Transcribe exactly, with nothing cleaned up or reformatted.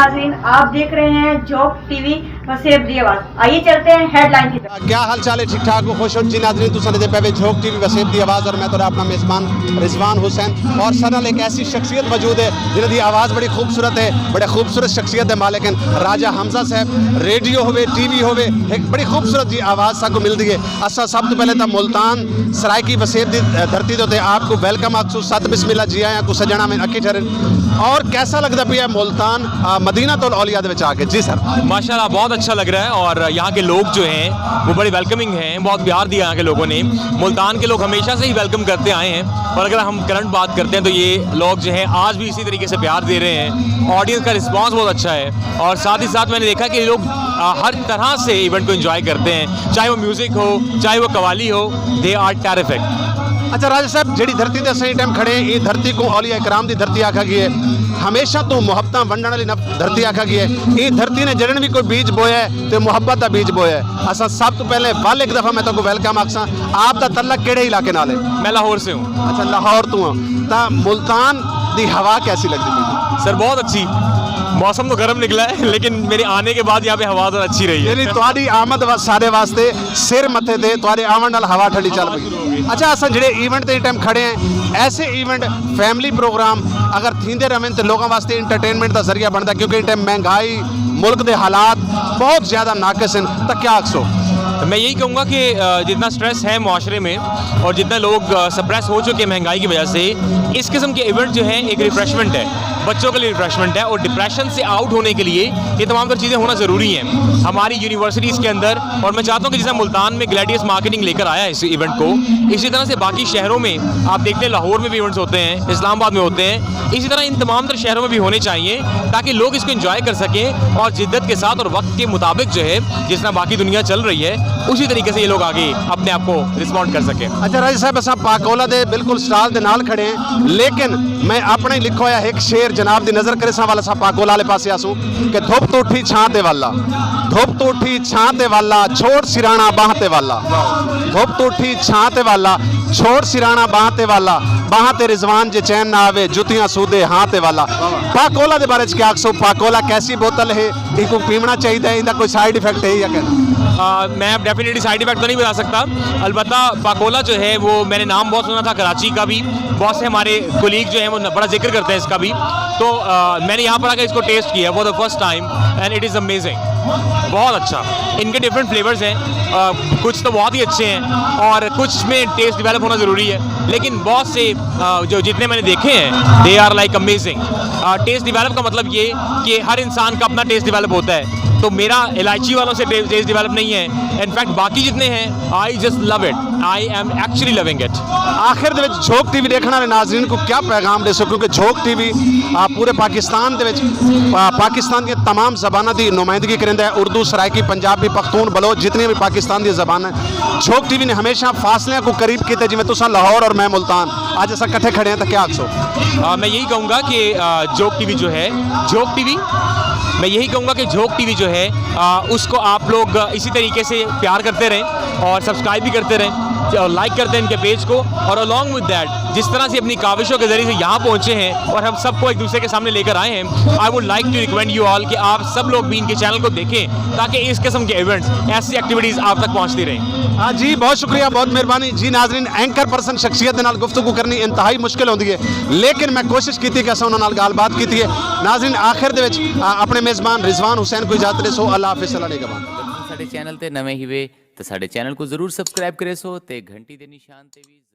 ناظرین، آپ دیکھ رہے ہیں جھوک ٹی وی وسیب دی آواز۔ آئیے چلتے ہیں ہیڈ لائن کی طرف۔ کیا حال چال ہے؟ ٹھیک ٹھاک ہو؟ خوش ہو؟ جی ناظرین، تساں ݙیہدے پئے وے جھوک ٹی وی وسیب دی آواز، اور میں تہاݙا اپݨا میزبان رضوان حسین، اور ساݙے نال ایک ایسی شخصیت موجود ہے جنہاں دی آواز بڑی خوبصورت ہے، بڑے خوبصورت شخصیت دے مالک ہیں۔ راجہ حمزہ صاحب، ریڈیو ہووے، ٹی وی ہووے، ایک بڑی خوبصورت جی آواز ساکوں ملدی ہے۔ اساں سب توں پہلے تاں ملتان سرائیکی وسیب دی دھرتی دے اتے آپ کوں ویلکم آکھسوں، ست بسم اللہ، جی آیاں کوں سڄݨ آوے، اکھیں ٹھہرن۔ اور کیسا لڳدا پیا ہے ملتان، آ، مدینۃ الاولیاء دے وچ آ کے؟ جی سر۔ ماشاءاللہ، بہت اچھا لگ رہا ہے، اور یہاں کے لوگ جو ہیں، وہ بڑے ویلکمنگ ہیں، بہت پیار دیا یہاں کے لوگوں نے۔ ملتان کے لوگ ہمیشہ سے ہی ویلکم کرتے آئے ہیں، اور اگر ہم کرنٹ بات کرتے ہیں تو یہ لوگ جو ہیں آج بھی اسی طریقے سے پیار دے رہے ہیں۔ آڈینس کا رسپانس بہت اچھا ہے، اور ساتھ ہی ساتھ میں نے دیکھا کہ یہ لوگ، آ، ہر طرح سے ایونٹ کو انجوائے کرتے ہیں، چاہے وہ میوزک ہو، چاہے وہ قوالی ہو، they are terrific۔ اچھا راجہ صاحب، جیڑھی دھرتی تے اساں ایں ٹائم کھڑے ہیں، ایں دھرتی کوں اولیاء کرام دی دھرتی آکھا ڳیا ہے، ہمیشہ توں محبتاں ونڈݨ والی نف-، دھرتی آکھا ڳیا ہے۔ ایں دھرتی نے جݙݨ وی کوئی بیج بویا ہے تے محبت دا بیج بویا ہے۔ اساں سب توں پہلے ول ایک دفعہ میں تہاکوں ویلکم آکھساں۔ آپ دا تعلق کیڑھے علاقے نال ہے؟ میں لاہور سے ہوں۔ اچھا، لاہور توں ہو۔ تاں ملتان دی ہوا کیسی لڳدی پئی؟ سر، بہت اچھی۔ موسم تو گرم نکلا ہے، لیکن میرے آنے کے بعد یہاں پہ ہوا ذرا اچھی رہی ہے۔ یعنی تہاݙی آمد وا-، ساݙے واسطے سر متھے تے، تہاݙے آوݨ نال ہوا ٹھنڈی چل پئی۔ اچھا، اساں جیڑھے ایونٹ تے ایں ٹائم کھڑے ہیں، ایسے ایونٹ، فیملی پروگرام اگر تھیندے رہون تے لوگاں واسطے انٹرٹینمنٹ دا ذریعہ بݨدا، کیونکہ ایں ٹائم مہنگائی، ملک دے حالات بہت زیادہ ناقص ہیں، تاں کیا آکھسو؟ میں یہی کہوں گا کہ، آ، جتنا سٹریس ہے معاشرے میں اور جتنا لوگ، آ، سپریس ہو چکے ہیں مہنگائی کی وجہ سے، اس قسم کے ایونٹ جو ہیں ایک ریفریشمنٹ ہے، بچوں کے لیے ریفریشمنٹ ہے، اور ڈپریشن سے آؤٹ ہونے کے لیے یہ تمام تر چیزیں ہونا ضروری ہیں ہماری یونیورسٹیز کے اندر۔ اور میں چاہتا ہوں کہ جس طرح ملتان میں گلیڈیس مارکیٹنگ لے کر آیا ہے اس ایونٹ کو، اسی طرح سے باقی شہروں میں آپ دیکھتے ہیں، لاہور میں بھی ایونٹس ہوتے ہیں، اسلام آباد میں ہوتے ہیں، اسی طرح ان تمام تر شہروں میں بھی ہونے چاہیے، تاکہ لوگ اس کو انجوائے کر سکیں اور جدت کے ساتھ اور وقت کے مطابق جو ہے، جس طرح باقی دنیا چل رہی ہے، اسی طریقے سے یہ لوگ آگے اپنے آپ کو رسپونڈ کر سکیں۔ اچھا راجہ صاحب، اساں پاکولا دے بالکل سٹال دے نال کھڑے ہیں، لیکن میں اپݨا ہی لکھا ہویا ایک شعر جناب دی نظر کریساں، ول اساں پاکولا والے پاسے آسوں کہ دھپ توں اٹھی چھاں تے ول آ، دھپ توں اٹھی چھاں تے ول آ، چھوڑ سراݨا ٻانہہ تے ول آ، دھپ توں اٹھی چھاں تے ول آ، چھوڑ سراݨا ٻانہہ تے ول آ، ٻانہہ تے رضوان جے چین نہ آوے، جتیاں سودے ہاں تے ول آ۔ پاکولا دے بارے چ کیا آکھسو؟ پاکولا کیسی بوتل ہے؟ ایکوں پیوݨا چاہیدا ہے؟ ایندا کوئی سائیڈ ایفیکٹ ہے یا کیا؟ آ، میں ڈیفینیٹلی سائیڈ ایفیکٹ تو نہیں بتا سکتا، البتہ پاکولا جو ہے وہ میں نے نام بہت سنا تھا کراچی کا بھی، بہت سے ہمارے کولیگ جو ہیں وہ بڑا ذکر کرتے ہیں اس کا بھی۔ تو، آ، میں نے یہاں پر آ کے اس کو ٹیسٹ کیا for the first time and it is amazing، بہت اچھا۔ ان کے ڈفرینٹ فلیورز ہیں، آ، کچھ تو بہت ہی اچھے ہیں اور کچھ میں ٹیسٹ ڈیولپ ہونا ضروری ہے، لیکن بہت سے، آ، جو جتنے میں نے دیکھے ہیں، they are like amazing۔ آ، ٹیسٹ ڈیولپ کا مطلب یہ کہ ہر انسان کا اپنا ٹیسٹ ڈیولپ ہوتا ہے، تو میرا الائچی والوں سے ٹیسٹ ڈیولپ نہیں ہے، انفیکٹ باقی جتنے ہیں، I just love it, I am actually loving it۔ آخر دے وچ جھوک ٹی وی ݙیکھݨ والے ناظرین کوں کیا پیغام ݙیسو؟ کیونکہ جھوک ٹی وی، آ، پورے پاکستان دے وچ، آ، پاکستان دیاں تمام زباناں دی نمائندگی کریندا ہے، اردو، سرائیکی، پنجابی، پختون، بلوچ، جتنی وی پاکستان دی زبان ہے۔ جھوک ٹی وی نے ہمیشہ فاصلیاں کوں قریب کیتے، جویں تساں لاہور اور میں ملتان، اڄ اساں کٹھے کھڑے ہیں، تاں کیا آکھسو؟ آ، میں یہی کہوں گا کہ، آ، جھوک ٹی وی جو ہے، جھوک ٹی وی، میں یہی کہوں گا کہ جھوک ٹی وی جو ہے، آ، اس کو آپ لوگ اسی طریقے سے پیار کرتے رہیں اور سبسکرائب بھی کرتے رہیں اور لائک کرتے ہیں ان کے پیج کو۔ اور along with that، جس طرح سے اپنی کاوشوں کے ذریعے سے یہاں پہنچے ہیں اور ہم سب کو ایک دوسرے کے سامنے لے کر آئے ہیں، I would like to recommend you all کہ آپ سب لوگ بھی ان کے چینل کو دیکھیں، تاکہ اس قسم کے ایونٹس، ایسی ایکٹیویٹیز آپ تک پہنچتی رہیں۔ ہاں جی، بہت شکریہ، بہت مہربانی۔ جی ناظرین، اینکر پرسن شخصیت دے نال گفتگو کرنی انتہائی مشکل ہوندی ہے، لیکن میں کوشش کیتی کہ اساں انہاں نال ڳالھ بات کیتی ہے۔ ناظرین، آخر دے وچ، آ، اپݨے میزبان رضوان حسین کوں اجازت ݙیسو۔ اللہ حافظ، اللہ نگہبان۔ اگر تساں ساݙے چینل تے نویں ہیوے تاں ساݙے چینل کوں ضرور سبسکرائب کریسو تے گھنٹی دے نشان تے وی